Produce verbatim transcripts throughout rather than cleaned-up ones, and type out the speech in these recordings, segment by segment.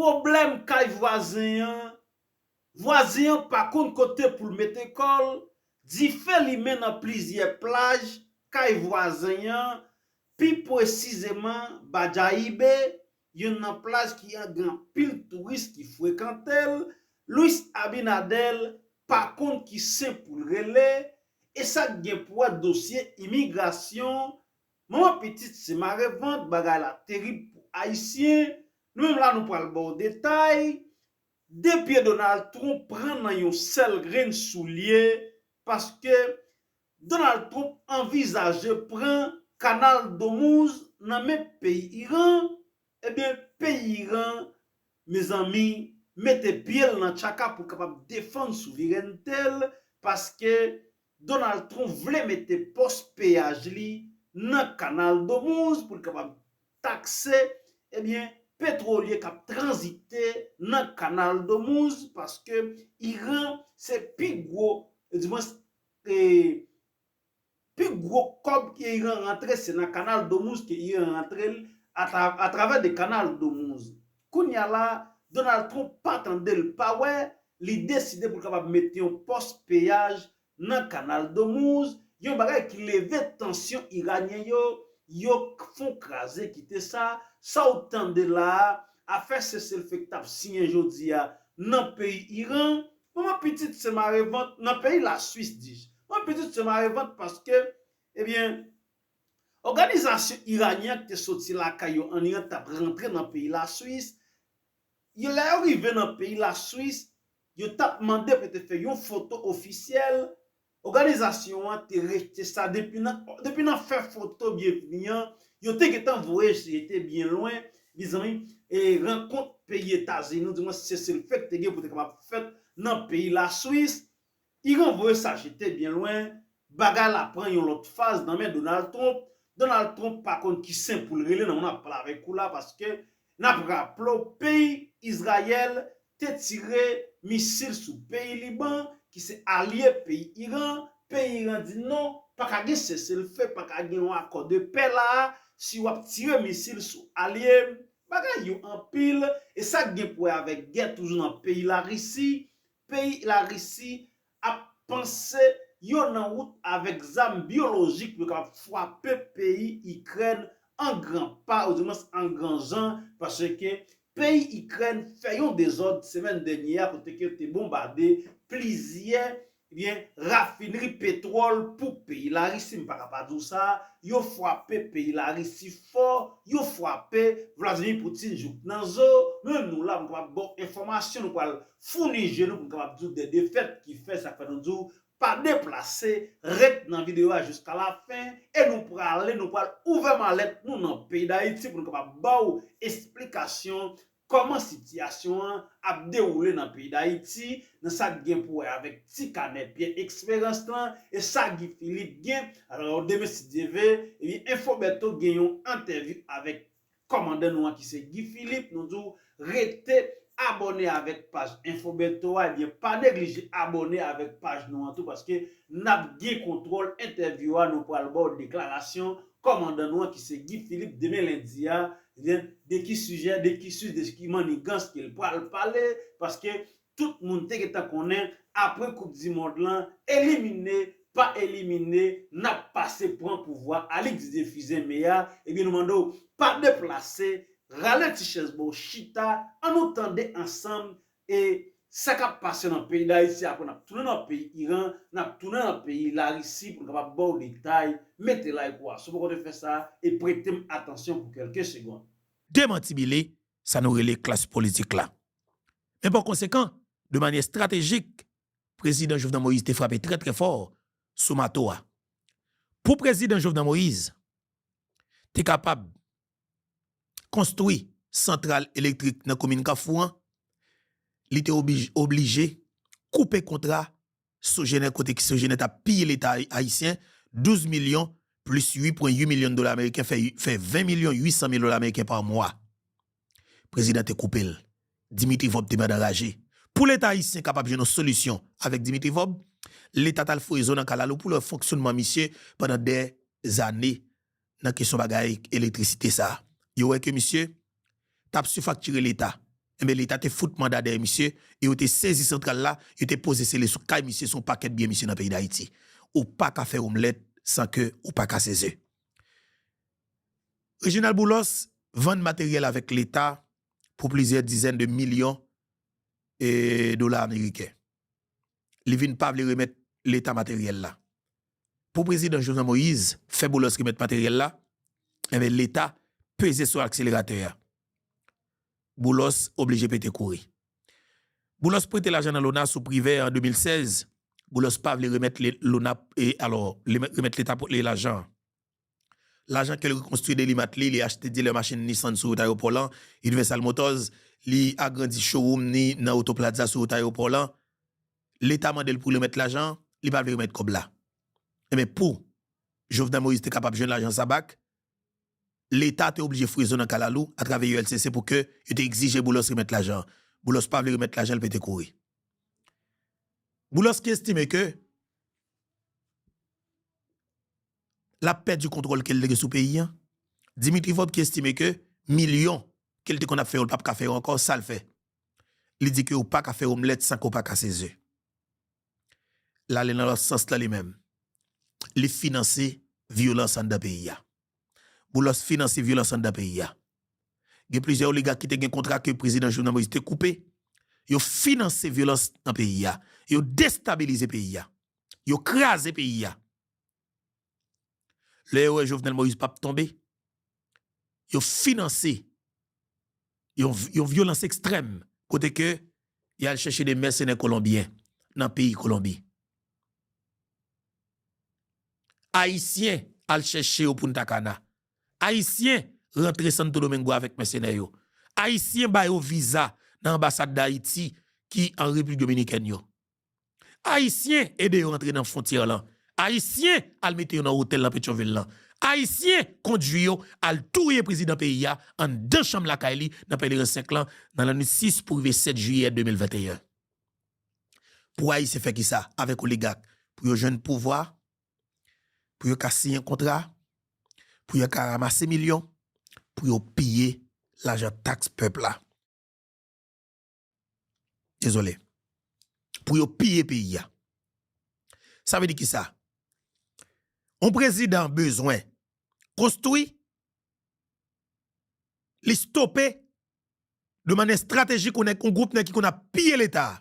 Pwoblèm kay vwazen an, vwazen an pa konn kote pou l mete kò l, dife limen nan plizyè plaj kay vwazen an, pi presizeman Badjayibe, youn nan plaj ki gen anpil touris ki frekante l. Luis Abinader pa konn ki sen pou l rele, e sa k gen pou wè dosye imigrasyon, manman pitit se marevant, bagay la terib pou Ayisyen. Nou menm la, nou pral ba w detay. De pye Donald Trump pran nan yon sèl grenn soulye, paske Donald Trump anvizaje pran Kanal Domouz nan men peyi Iran. Ebyen, peyi Iran, mezanmi, mete pye l nan tchaka pou l kapab defann souverènte l, paske Donald Trump vle mete pòs peyaj li nan Kanal Domouz pou l kapab takse, ebyen, petwolye k ap tranzite nan Kanal Domouz, paske Iran se pi gwo, di mwens, e, pi gwo kòb ke Iran rantre, se nan Kanal Domouz ke Iran rantre l, atra-, atravè de Kanal Domouz. Kounye a la, Donald Trump pa tande l pa wè, li deside pou l kapab mete yon pòs peyaj nan Kanal Domouz, yon bagay ki leve tansyon iranyen yo, yo fon kraze kite sa, sa w tande la a, afè seselfe k t ap siyen jodi a nan peyi Iran, manman pitit se marevant nan peyi Laswis, dis. Manman pitit se marevant paske, ebyen, òganizasyon iranyen an ki te soti lakay yo ann Iran t ap rantre nan peyi Laswis, yo, lè yo rive nan peyi Laswis, yo t ap mande pou yo te fè yon foto ofisyèl. Òganizasyon an te rejte sa depi nan, depi nan fè foto byenvni an, yo te gentan voye jete byen lwen, mezanmi, e rankont peyi Etazini, di mwens seselfe k te gen pou te kapab fèt nan peyi Laswis. Iran voye sa jete byen lwen, bagay la pran yon lòt faz nan men Donald Trump. Donald Trump pa konn ki sen pou l rele nan moun ap pale avèk ou la, paske n ap raple w, peyi Izrayèl te tire misil sou peyi Liban, ki se alye peyi Iran. Peyi Iran di non, pa ka gen seselfe, pa ka gen yon akò de pè la a, si w ap tire misil sou alye m. Bagay yo anpil, e sa k gen pou wè avèk gè toujou nan peyi Larisi. Peyi Larisi ap panse yo nan wout avèk zam byolojik pou yo kapab frape peyi Ikrèn an gran pa, oudimwens an gran jan, paske peyi Ikrèn fè yon dezòd semèn dènye a kote ke yo te bonbade plizyè, ebyen, rafinri petwòl pou peyi Larisi. M pa ka pa di w sa, yo frape peyi Larisi fò, yo frape Vladimir Putin jouk nan zo. Nou menm nou la, m kapab ba w enfòmasyon, nou pral founi je nou pou n kapab di w de defèt ki fè, sa k fè nou di w pa deplase, ret nan videyo a jiska lafen, e nou prale, nou pral ouvè malèt nou nan peyi Dayiti pou nou kapab ba w esplikasyon kòman sitiyasyon an ap dewoule nan peyi Dayiti, nan sa k gen pou wè avèk Ti Kanè Pyè Esperans lan, e sa Guy Philippe gen. Alò, demen, si Dye vle, ebyen, Enfo Bèto gen yon entèvyou avèk kòmandan nou an ki se Guy Philippe. Nou di w rete abòne avèk paj Enfo Bèto a, ebyen, pa neglije abòne avèk paj nou an tou, paske n ap gen kontwòl entèvyou a, nou pral ba w deklarasyon kòmandan nou an ki se Guy Philippe demen lendi a, ebyen, de ki sijè, de ki sijè, de ki manigans ke l pral pale, paske tout moun te gentan konnen, apre Koup di Mond lan, elimine, pa elimine, n ap pase pran pouvwa a, lik Didier Fizen Mé a, ebyen, nou mande w pa deplase, rale ti chèz ba w chita, ann nou tande ansanm, e sa k ap pase nan peyi Dayiti, apre n ap tounen nan peyi Iran, n ap tounen nan peyi Larisi pou n kapab ba w detay. Mete like ou a si w poko te fè sa, e prete m atansyon pou kèlke segonn. Demantibile sa nou rele klas politik la. Men pa konsekan, de manyè estratejik, prezidan Jovenel Moïse te frape trè, trè fò sou mato a. Pou prezidan Jovenel Moïse te kapab konstwi santral elektrik nan komin Kafou an, li te oblij-, oblije koupe kontra Sogener, kote ki Sogener t ap piye Leta ayisyen douz milyon plis uit pwen uit milyon dola ameriken, fè, fè ven milyon uit san mil dola ameriken pa mwa. Prezidan te koupe l. Dimitri Vorbe te mèt anraje. Pou Leta ayisyen kapab jwenn yon solisyon avèk Dimitri Vorbe, Leta t al foure zo nan kalalou pou lè fonksyonman misye pandan dè zane nan kesyon bagay elektrisite sa a. Yo wè ke misye t ap sifaktire Leta. Enben, Leta te fout manda dèyè misye, e yo te sezi santral la, yo te poze sele sou kay misye, sou yon pakèt byen misye nan peyi Dayiti. Ou pa ka fè omlèt san ke ou pa kase ze. Reginald Boulos vann materyèl avèk Leta pou plizyè dizèn de milyon, e, dola ameriken. Li vin pa vle remèt Leta materyèl la. Pou prezidan Jovenel Moïse fè Boulos remèt materyèl la, enben, Leta peze sou akseleratè a. Boulos oblije pete kouri. Boulos prete lajan nan Lona sou Privè an de mil sèz. Boulos pa vle remèt le-, Lona, e, alò, remèt Leta pou, le lajan an. Lajan ke l rekonstwi Deli Mately, li achte dilè machin Nissan sou wout ayewopò lan, Universal Motors, li agrandi showroom ni nan Auto Plaza sou wout ayewopò lan. Leta mande l pou remèt lajan, li pa vle remèt kòb la. Enben, pou Jovenel Moïse te kapab jwenn lajan sa back, Leta te oblije foure zo nan kalalou atravè U L C C pou ke yo te egzije Boulos remèt lajan. Boulos pa vle remèt lajan, l pete kouri. Boulos ki estime ke l ap pèdi kontwòl ke l te gen sou peyi a. Dimitri Vorbe ki estime ke milyon ke l te konn ap fè yo, l p ap ka fè yo ankò, sa l fè? Li di ke ou pa ka fè omlèt san ke w pa kase ze. L ale nan lòt sans lan li menm. Li finanse vyolans anndan peyi a. Boulos finanse vyolans anndan peyi a. Gen plizyè oligak ki te gen kontra ke prezidan Jovenel Moïse te koupe. Yo finanse vyolans nan peyi a. Yo destabilize peyi a. Yo kraze peyi a. Lè yo wè Jovenel Moïse p ap tonbe, yo finanse yon, yon vyolans ekstrèm kote ke y al chèche de mèsenè kolonbyen nan peyi Kolonbi. Ayisyen al chèche yo Punta Cana. Ayisyen rantre Santo Domingo avèk mèsenè yo. Ayisyen ba yo viza nan anbasad Dayiti ki an Repiblik Dominikèn yo. Ayisyen ede yo rantre nan fwontyè lan. Ayisyen al mete yo nan otèl nan Petyonvil lan. Ayisyen kondui yo al touye prezidan peyi a anndan chanm lakay li nan Pèleren senk lan nan lannwit sis pou rive sèt jiyè de mil venteyen. Pou Ayisyen fè kisa avèk oligak? Pou yo jwenn pouvwa, pou yo ka siyen kontra, pou yo ka ranmase milyon, pou yo piye lajan taks pèp la. Dezole. Pou yo piye peyi a. Sa vle di kisa? Yon prezidan bezwen konstwi, li stope de manyè estratejik yon nèg, yon gwoup nèg ki konn ap piye Leta a.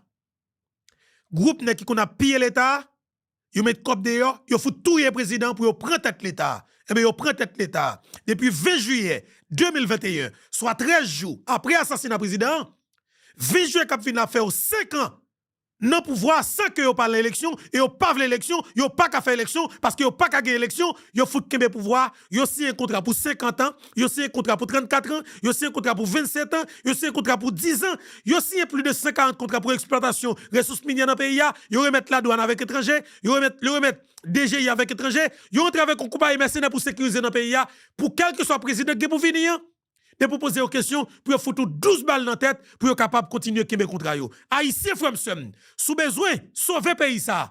Gwoup nèg ki konn ap piye Leta a, yo met kòb deyò, yo fout touye prezidan pou yo pran tèt Leta a. Enben, yo pran tèt Leta a. Depi ven jiyè de mil venteyen, swa trèz jou apre asasina prezidan an, ven jiyè k ap vin la ap fè yo senk an nan pouvwa a san ke yo pa al nan eleksyon, e yo pa vle eleksyon, yo pa ka fè eleksyon, paske yo pa ka gen eleksyon, yo fout kenbe pouvwa a, yo siyen kontra pou senkant an, yo siyen kontra pou trannkat an, yo siyen kontra pou vennsèt an, yo siyen kontra pou diz an, yo siyen plis de san karant kontra pou eksplwatasyon resous minyè nan peyi a, yo remèt ladwàn avèk etranje, yo remèt, yo remèt D G I avèk etranje, yo rantre avèk yon konpayi mèsenè pou sekirize nan peyi a, pou kèlkeswa prezidan k gen pou vini an. Depi w poze yo kesyon, pou yo fout ou douz bal nan tèt, pou yo kapab kontinye kenbe kontra yo. Ayisyen, frè m, sè m, si w bezwen sove peyi sa a,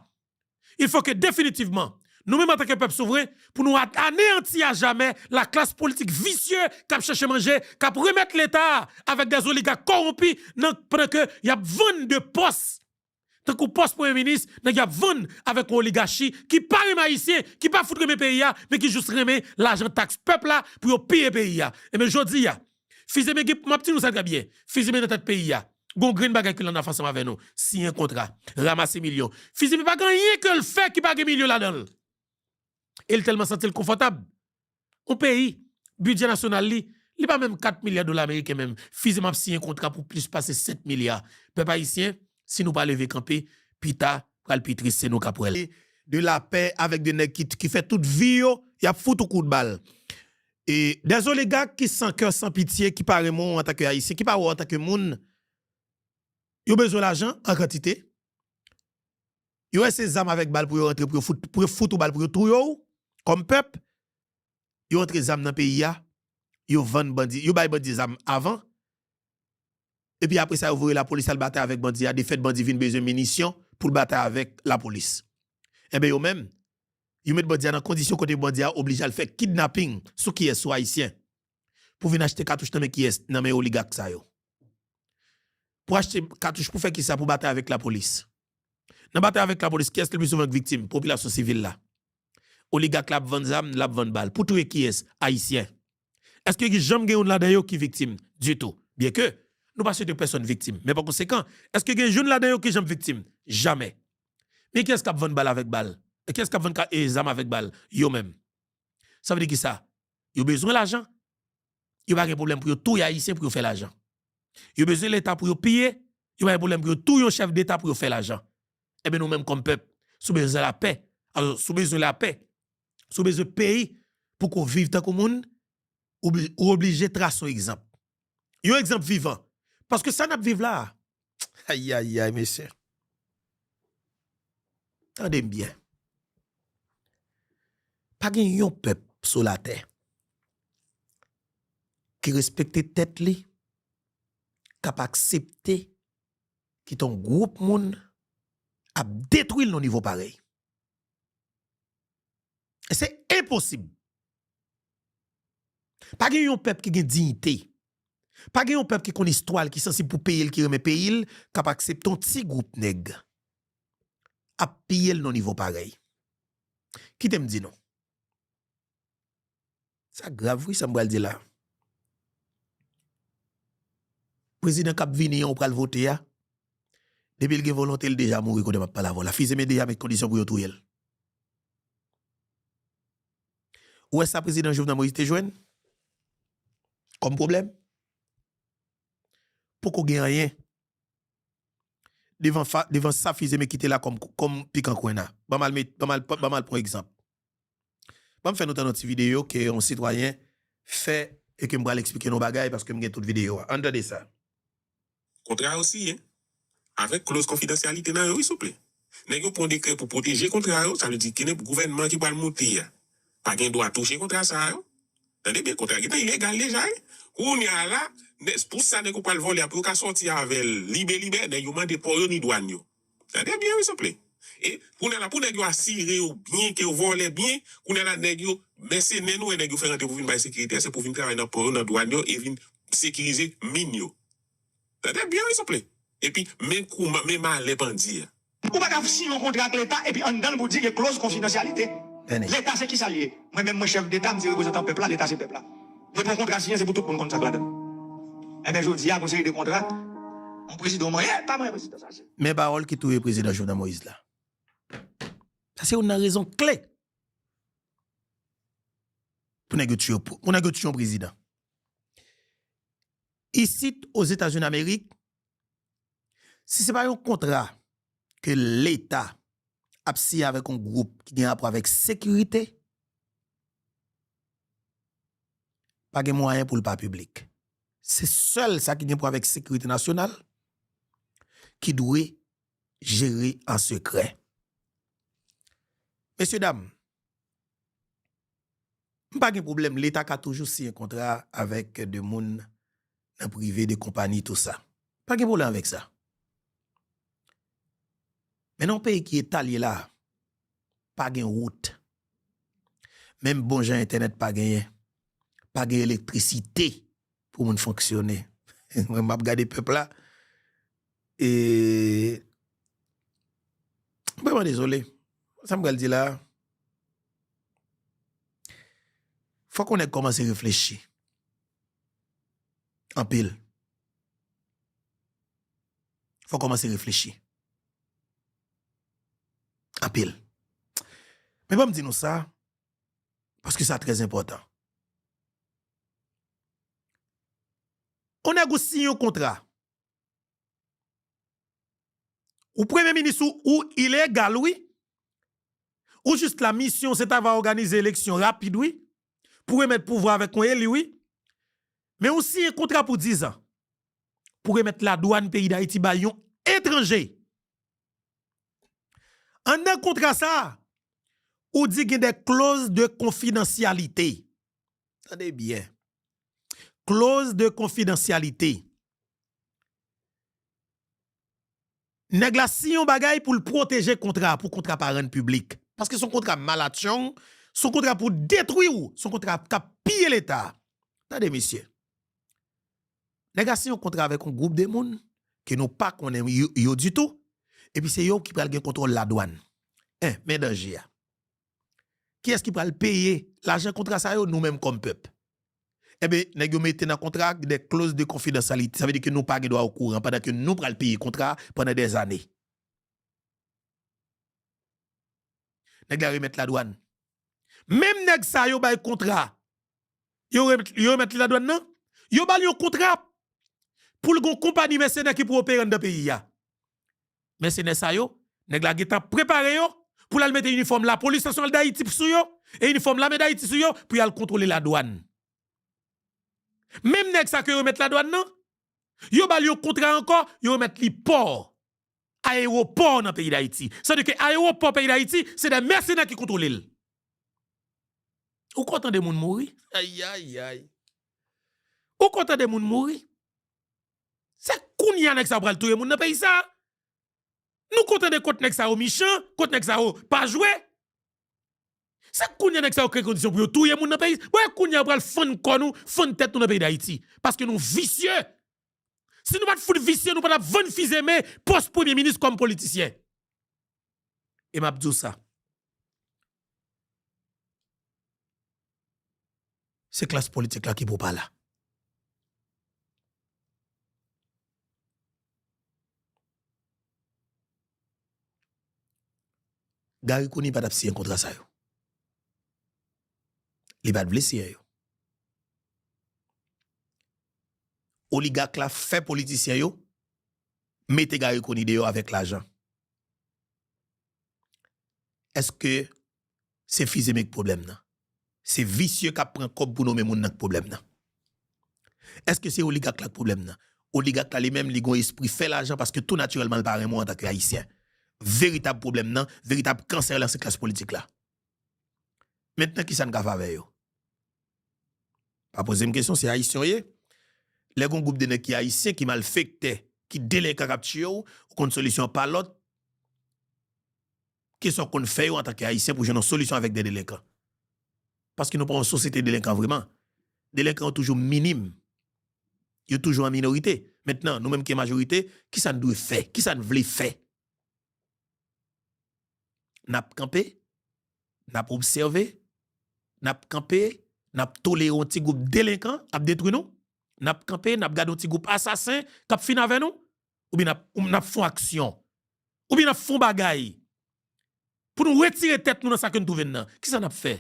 il faut que definitivman, nou menm antanke pèp souvren, pou nou a-, aneyanti ajamè laklas politik visye k ap chèche manje, k ap remèt Leta a avèk dè oligak kòwonpi nan, pandan ke y ap vann de pòs, tankou pòs premye minis, nèg y ap vann avèk yon oligachi ki pa renmen Ayisyen, ki pa fout renmen peyi a, men ki jis renmen lajan taks pèp la pou yo piye peyi a. Enben, jodi a, Fizeme gen, m ap di nou sa trè byen, Fizeme nan tèt peyi a. Gon grenn bagay ke l ann ap fè ansanm avè nou. Siyen kontra, ranmase milyon. Fizeme pa gen anyen ke l fè ki pa gen milyon ladan l. E l tèlman santi l konfòtab. Yon peyi, bidjè nasyonal li, li pa menm kat milya dola ameriken menm. Fizeme ap siyen kontra pou plis pase sèt milya. Pèp ayisyen, si nou pa leve kanpe, pita pral pi tris, se nou k ap wè l. De lapè avèk de nèg ki, ki fè tout vi yo, y ap fout ou kout bal. E dè oligak ki san kè, san pitye, ki pa renmen w antanke Ayisyen, ki pa wè w antanke moun, yo bezwen lajan an kantite. Yo wè se zam avèk bal pou yo rantre, pou yo fout, pou yo fout ou bal, pou yo touye w, kòm pèp. Yo rantre zam nan peyi a, yo vann bandi, yo bay bandi zam avan. Epi apre sa, yo voye lapolis al batay avèk bandi a. Defèt bandi vin bezwen minisyon pou l batay avèk lapolis. Enben, yo menm, yo met bandi a nan kondisyon kote bandi a oblije al fè kidnaping sou kiyès, sou Ayisyen, pou vin achte katouch nan men kiyès, nan men oligak sa yo. pou achte katouch, pou fè kisa? Pou batay avèk lapolis. Nan batay avèk lapolis, kiyès ki pi souvan k viktim? Popilasyon sivil la. Oligak la ap vann zam, l ap vann bal. Pou touye kiyès? Ayisyen. Èske gen janm gen youn ladan yo ki viktim? Ditou. Byenke nou pa swete pèsonn viktim. Men pa konsekan, èske gen youn ladan yo ki janm viktim? Jamè. Men kiyès k ap vann bal avèk bal? Kiyès k ap vann ka, e, zam avèk bal? Yo menm. Sa vle di kisa? Yo bezwen lajan. Yo pa gen pwoblèm pou yo touye Ayisyen pou yo fè lajan. Yo bezwen Leta pou yo piye. Yo pa gen pwoblèm pou yo touye yon chèf deta pou yo fè lajan. Ebyen, nou menm kòm pèp, si w bezwen lapè, alò, si w bezwen lapè, si w bezwen peyi pou ko viv tankou moun, ou bli-, ou oblije trase yon egzanp. Yon egzanp vivan. Paske sa n ap viv la a, ayayay, mesye. Tande m byen. Pa gen yon pèp sou latè ki respekte tèt li, k ap aksepte kite yon gwoup moun ap detwi l nan nivo parèy. E se enposib. Pa gen yon pèp ki gen diyite. Pa gen yon pèp ki konn istwa l, ki sansib pou peyi l, ki renmen peyi l, k ap aksepte yon ti gwoup nèg ap piye l nan nivo parèy. Kite m di nou. Sa grav, wi, sa m pral di la. Prezidan k ap vini an, ou pral vote a, depi l gen volonte, l deja mouri kote m ap pale avè w la. Fizeme deja met kondisyon pou yo touye l. Ou wè sa prezidan Jovenel Moïse te jwenn kòm pwoblèm? Poko gen anyen. Devan fa-, devan sa Fizeme kite la kòm, kòm pikan kwenna. Ban m al met, ban m al, ban m al pran egzanp. Ban m fè nou tande yon ti videyo ke yon sitwayen fè e ke m pral eksplike nou bagay paske m gen tout videyo a. Ann tande sa. Kontra yo siyen avèk kloz konfidansyalite nan yo, wi, souple. Nèg yo pran dekrè pou pwoteje kontra yo, sa vle di ke gouvènman ki pral moute a pa gen dwa touche kontra sa yo. Tande byen, kontra gentan ilegal deja, wi. Kounye a la, nè-, pou sa nèg yo pral vòlè a, pou yo ka sòti avè l libe libe, nèg yo mande pò yo ni dwàn yo. Tande byen, wi, souple. E kounye a la, pou nèg yo asire yo byen, ke yo vòlè byen, kounye a la, nèg yo, mèsenè nou wè nèg yo fè rantre pou vin bay sekirite a, se pou vin travay nan pò yo, nan dwàn yo, e vin sekirize min yo. Tande byen, wi, souple. Epi, men kouman, men malè pandye a. Ou pa ka siyen yon kontra ak Leta epi anndan l pou di gen kloz konfidansyalite. Leta se kisa l ye? Mwen menm mwen chèf deta, m se reprezantan pèp la, Leta se pèp la. Depi yon kontra siyen, se pou tout moun konn sa k ladan l. Enben, jodi a, gon seri de kontra, yon prezidan, yon manyen, pa manyen prezidan sa se. Men pawòl ki touye prezidan Jovenel Moïse la. Sa se youn nan rezon kle pou nèg yo tiye, pou nèg yo tiye yon prezidan. Isit, Ozetazini Amerik, si se pa yon kontra ke Leta ap siyen avèk yon gwoup ki gen rapò avèk sekirite, pa gen mwayen pou l pa piblik. Se sèl sa ki gen pou avèk sekirite nasyonal ki dwe jere an sekrè. Mesye dam, m pa gen pwoblèm, Leta ka toujou siyen kontra avèk de moun nan prive, de konpanyi, tou sa. Pa gen pwoblèm avèk sa. Men nan yon peyi ki eta l ye la, pa gen wout. Menm bon jan entènèt pa genyen. Pa gen elektrisite pou moun fonksyone. Mwen, m ap gade pèp la. E, m vrèman dezole. Sa m pral di la, fòk yon nèg kòmanse reflechi. Anpil. Fòk kòmanse reflechi. Anpil. Men ban m di nou sa, paske sa trè enpòtan. Yon nèg ou siyen yon kontra. Ou premye minis ou, ou ilegal, wi. Ou jis la, misyon se ta va òganize eleksyon rapid, wi. Pou remèt pouvwa avèk yon eli, wi. Men ou siyen kontra pou diz an. Pou remèt ladwàn peyi Dayiti bay yon etranje. Anndan kontra sa a, ou di gen de clause de confidentialité. Tande byen. Clause de confidentialité. Nèg la siyen yon bagay pou l pwoteje kontra a, pou kontra pa rann piblik. Paske se yon kontra malatchong, se yon kontra pou detwi w, se yon kontra k ap piye Leta. Tande, mesye. Nèg la siyen yon kontra avèk yon gwoup de moun ke nou pa konnen yo, yo ditou, epi se yo ki pral gen kontwòl ladwàn. En, men danje a. Kiyès ki pral peye lajan kontra sa yo? Nou menm kòm pèp. Enben, nèg yo mete nan kontra de clause de confidentialité. Sa vle di ke nou pa gen dwa okouran pandan ke nou pral peye kontra pandan dèzane. Nèg la remèt ladwàn. Menm nèg sa yo bay kontra, yo remèt, yo remèt li ladwàn nan. Yo ba l yon kontra pou l gon konpayi mèsenè ki pou opere anndan peyi a. Mèsenè sa yo, nèg la gentan prepare yo pou l al mete inifòm Lapolis Nasyonal Dayiti sou yo e inifòm Lame Dayiti sou yo pou y al kontwole ladwàn. Menm nèg sa ke yo remèt ladwàn nan, yo ba l yon kontra ankò, yo remèt li pò, ayewopò nan peyi Dayiti. Sa vle di ke ayewopò peyi Dayiti, se de mèsenè ki kontwole l. Ou kontan de moun mouri? Ayayay. Ou kontan de moun mouri? Se kounye a nèg sa yo pral touye moun nan peyi sa. Nou kontan de kot nèg sa yo michan, kot nèg sa yo pa jwe. Se kounye a nèg sa yo kreye kondisyon pou yo touye moun nan peyi. Bon, e kounye a yo pral fann kò nou, fann tèt nou nan peyi Dayiti. Paske nou visye. Si nou pa t fout visye, nou pa t ap vann Fizeme pòs premye minis kòm politisyen. E m ap di w sa. Se klas politik la ki pou pa la. Garry Conille pa t ap siyen kontra sa yo. Li pa t vle siyen yo. Oligak la fè politisyen yo mete Garry Conille deyò avèk lajan. Èske se Fizeme k pwoblèm nan? Se visye k ap pran kòb pou nonmen moun nan k pwoblèm nan? Èske se oligak la k pwoblèm nan? Oligak la li menm, li gon espri fè lajan paske tou natirèlman li pa renmen w antanke Ayisyen. Veritab pwoblèm nan, veritab kansè lan se klas politik la. Mentnan, kisa n ka fè avè yo? Pa poze m kesyon, se Ayisyen w ye. Lè gon gwoup de nèg ki Ayisyen, ki malfektè, ki delenkan k ap tiye w, ou konn solisyon an pa lòt ke sa w konn fè yo antanke Ayisyen pou jwenn yon solisyon avèk de delenkan. Paske nou pa yon sosyete delenkan vreman. Delenkan yo toujou minim. Yo toujou an minorite. Mentnan, nou menm ki an majorite, kisa n dwe fè? Kisa n vle fè? N ap kanpe, n ap obsève, n ap kanpe, n ap tolere yon ti gwoup delenkan ap detwi nou, n ap kanpe, n ap gade yon ti gwoup asasen k ap fin avè nou, oubyen n ap, n ap fè yon aksyon, oubyen n ap fè yon bagay pou nou retire tèt nou nan sa ke n twouve n nan. Kisa n ap fè?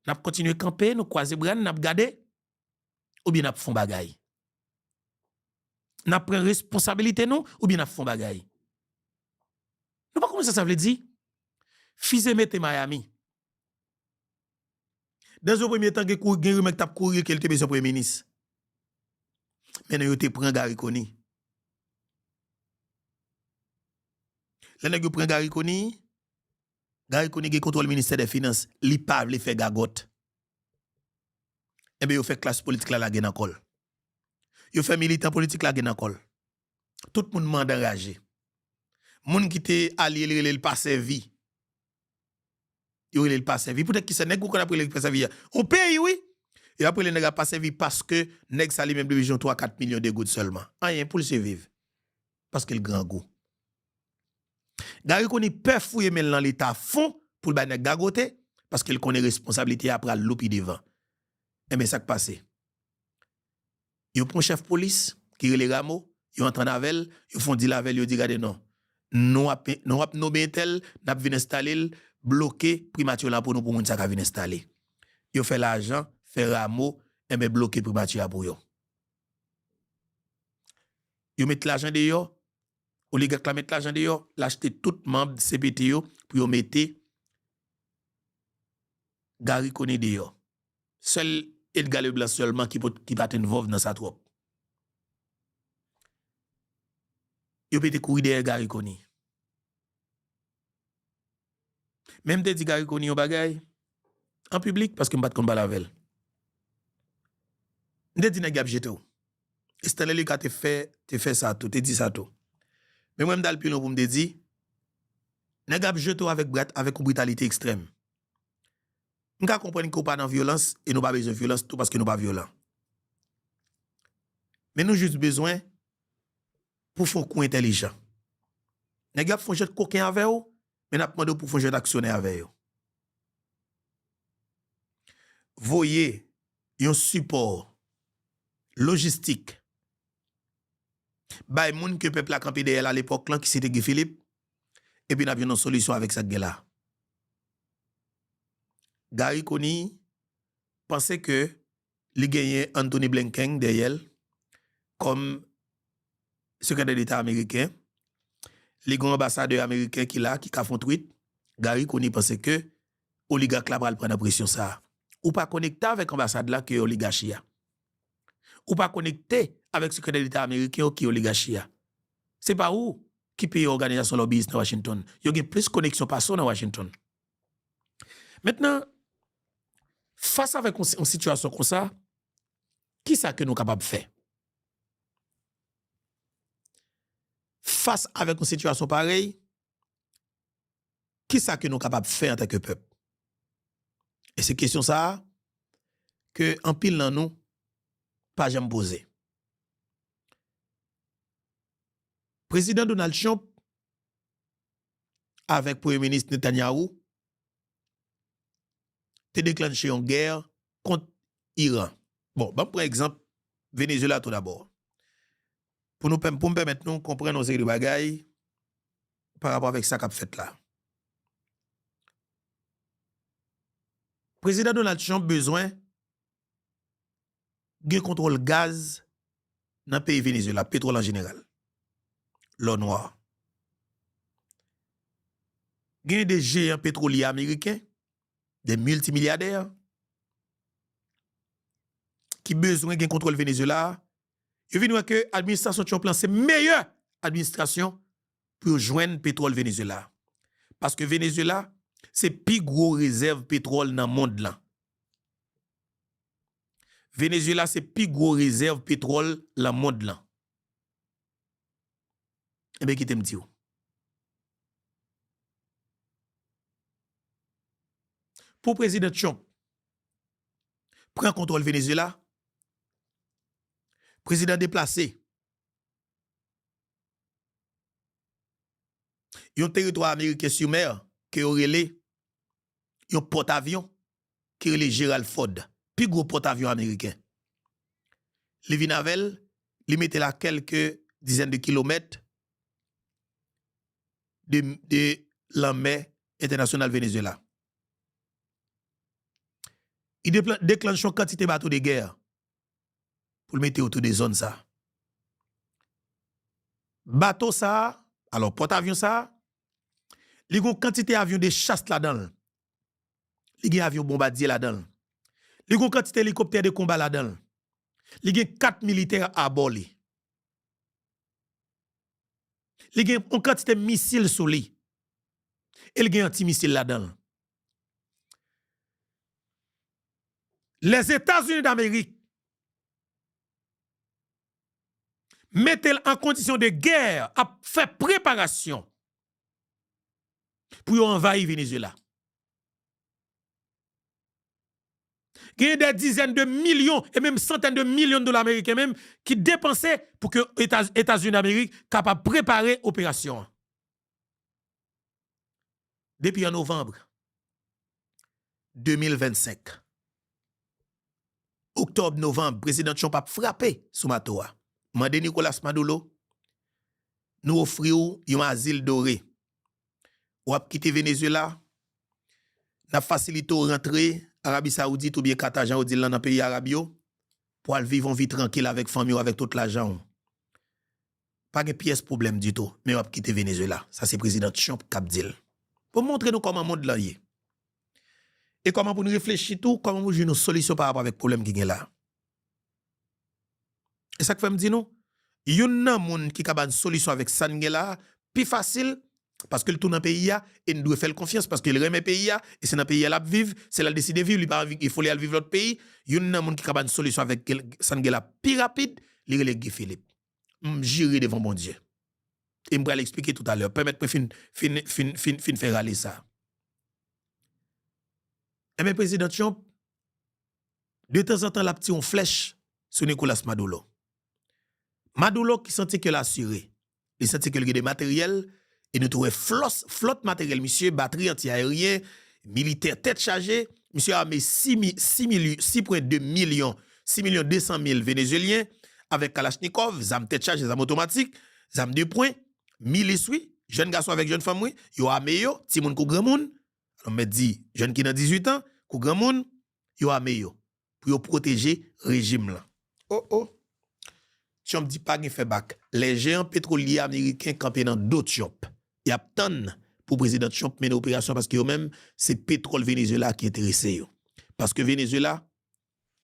N ap kontinye kanpe, nou kwaze bra n, n ap gade, oubyen n ap fè yon bagay? N ap pran responsabilite nou, oubyen n ap fè yon bagay? Nou pa konprann sa sa vle di? Fizeme te Miami. Nan yon premye tan, gen kou-, gen rimè ki t ap kouri ke l te bezwen premye minis. Men non, yo te pran Garry Conille. Lè nèg yo pran Garry Conille, Garry Conille gen kontwòl ministè dè finans, li pa vle fè gagòt. Enben, yo fè klas politik la lage nan kò l. Yo fè militan politik lage nan kò l. Tout moun mande anraje. Moun ki te alye l rele l pa sèvi. Yo rele l pa sèvi. Poutèt kisa nèg ou konn ap rele l pa sèvi a? On peyi, wi! Yo ap rele nèg la pa sèvi paske nèg sa li menm li bezwen twa, kat milyon de goud sèlman. Anyen pou l siviv. Paske l grangou. Garry Conille pè fouye men l nan Leta fon pou l bay nèg gagote, paske l konnen responsablite a pral lou pi devan. Enben, sa k pase? Yo pran chèf polis ki rele Rameau, yo antann avè l, yo fè yon dil avè l, yo di, "Gade non, nou ap, nou ap nonmen entèl, n ap vin enstale l, bloke primati la pou nou pou moun sa ka vin enstale." Yo fè lajan, fè Rameau, enben, bloke primati a pou yo. Yo met lajan deyò, oligak la met lajan deyò, l achte tout manm C P T yo pou yo mete Garry Conille deyò. Sèl Edgar Leblanc sèlman ki pot-, ki pa t envolve nan sa twòp. Yo pete kouri dèyè Garry Conille. Men m te di Garry Conille yon bagay an piblik paske m pa t konn pale avè l. M te di nèg y ap jete w. Stanley Lucas te fè, te fè sa tou, te di sa tou. Men mwen m t al pi lwen pou m te di, nèg ap jete w avèk brat-, avèk yon britalite ekstrèm. M ka konprann ke w pa nan vyolans e nou pa bezwen vyolans tou paske nou pa vyolan. Men nou jis bezwen pou fè yon kou entèlijan. Nèg yo ap fè yon jwèt koken avè w, men n ap mande w pou fè yon jwèt aksyonè avè yo. Voye yon sipò lojistik bay moun ke pèp la kanpe dèyè l alepòk lan, ki se te Guy Philippe, epi n ap jwenn yon solisyon avèk sa k gen la. Garry Conille panse ke li genyen Antony Blinken dèyè l kòm sekretè deta ameriken. Li gen yon anbasadè ameriken ki la, ki ka fè yon tweet. Garry Conille panse ke oligak la pral pran nan presyon sa a. Ou pa konekte avèk anbasad la ke oligachi a. Ou pa konekte avèk sekretè deta ameriken yo ki oligachi a. Se pa ou ki peye òganizasyon lòbiyis nan Washington. Yo gen plis koneksyon pase w nan Washington. Mentnan, fas avèk yon, yon sitiyasyon konsa, kisa ke nou kapab fè? Fas avèk yon sitiyasyon parèy, kisa ke nou kapab fè antanke pèp? E se kesyon sa a ke anpil nan nou pa janm poze. Prezidan Donald Trump avèk Premye Minis Netanyahu te deklanche yon gè kont Iran. Bon, ban m pran egzanp Venezuela tou dabò. Pou nou pèm-, pou m pèmèt nou konprann yon seri de bagay pa rapò avèk sa k ap fèt la. Prezidan Donald Trump bezwen gen kontwòl gaz nan peyi Venezuela, petwòl an jeneral, lò nwa. Gen de jeyan petwolye ameriken, de miltimilyadè, ki bezwen gen kontwòl Venezuela a. Yo vin wè ke administrasyon Trump lan se meyè administrasyon pou yo jwenn petwòl Venezuela. Paske Venezuela se pi gwo rezèv petwòl nan mond lan. Venezuela se pi gwo rezèv petwòl nan mond lan. Ebyen, kite m di w. Pou Prezidan Trump pran kontwòl Venezuela, prezidan deplase yon teritwa ameriken sou mè ke yo rele yon pòtavyon ki rele Gerald Ford, pi gwo pòtavyon ameriken. Li vin avè l, li mete l a kèlke dizèn de kilomèt de, de lanmè entènasyonal Venezuela. Li depla-, deklanche yon kantite bato de gè pou l mete otou de zòn sa. Bato sa, alò, pòtavyon sa, li gen yon kantite avyon de chas ladan l. Li gen avyon bonbadye ladan l. Li gen yon kantite elikoptè de konba ladan l. Li gen kat militè abò li. Li gen yon kantite misil sou li. E li gen antimisil ladan l. Lèzetazini Damerik mete l an kondisyon de gè, ap fè preparasyon pou yo anvayi Venezuela. Gen de dizèn de milyon e menm santèn de milyon de dola ameriken menm ki depanse pou ke Eta-, Etazini Damerik kapab prepare operasyon an. Depi an novanm de mil vennsenk, oktòb, novanm, Prezidan Trump ap frape sou mato a. Mande Nicolas Maduro, nou ofri w yon azil dore. W ap kite Venezuela, n ap fasilite w rantre Arabi Saoudit oubyen Kata, jan yo di l lan, nan peyi Arab yo, pou al viv yon vi trankil avèk fanmi w, avèk tout lajan w. Pa gen pyès pwoblèm ditou, men w ap kite Venezuela. Sa se Prezidan Trump k ap di l. Pou montre nou kòman mond lan ye. E kòman pou nou reflechi tou, kòman pou jwenn yon solisyon pa rapò avèk pwoblèm ki gen la. E sa k fè m di nou, youn nan moun ki ka ba n solisyon avèk sa n gen la a, pi fasil, paske l tou nan peyi a, e n dwe fè l konfyans, paske l renmen peyi a, e se nan peyi a l ap viv, se la l deside viv, li pa anvi, li fò li al viv lòt peyi, youn nan moun ki ka ba n solisyon avèk gel-, sa n gen la pi rapid, li rele Guy Philippe. M jire devan Bondye. E m pral eksplike toutalè. Pèmèt mwen fin, fin, fin, fin, fin fè rale sa. Ebyen, Prezidan Trump, de tanzantan, l ap tire yon flèch sou Nicolas Maduro. Maduro ki santi ke l asire. Li santi ke l gen de materyèl, e nou te wè flòs, flòt materyèl misye, batri anti-ayeryen, militè tèt chaje, misye ame sis mil, sis mil, sis pwen de milyon, sis milyon de san mil Venezyelyen, avèk kalachnikòv, zam tèt chaje, zam otomatik, zam de pwen, milis wi, jèn gason avèk jèn fanm wi, yo ame yo, timoun kou granmoun, alò m mèt di, jèn ki nan dizuit an, kou granmoun, yo ame yo, pou yo pwoteje rejim lan. Oh, oh. Trump di pa gen fè bak. Les géants pétroliers américains kanpe nan do Trump. Y ap tann pou prezidan Trump mennen operasyon paske yo menm, se petwòl Venezuela ki enterese yo. Paske Venezuela,